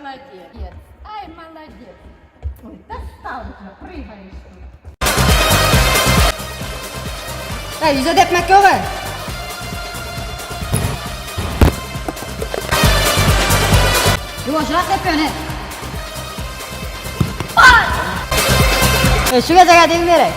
Молодец. Ай, молодец. Ой, достал уже, прыгаешь тут. Äý, ýüze depmek ýog-a. Ýuwaşrak dep ýöne. Äý, şu gezeg-ä degmeli.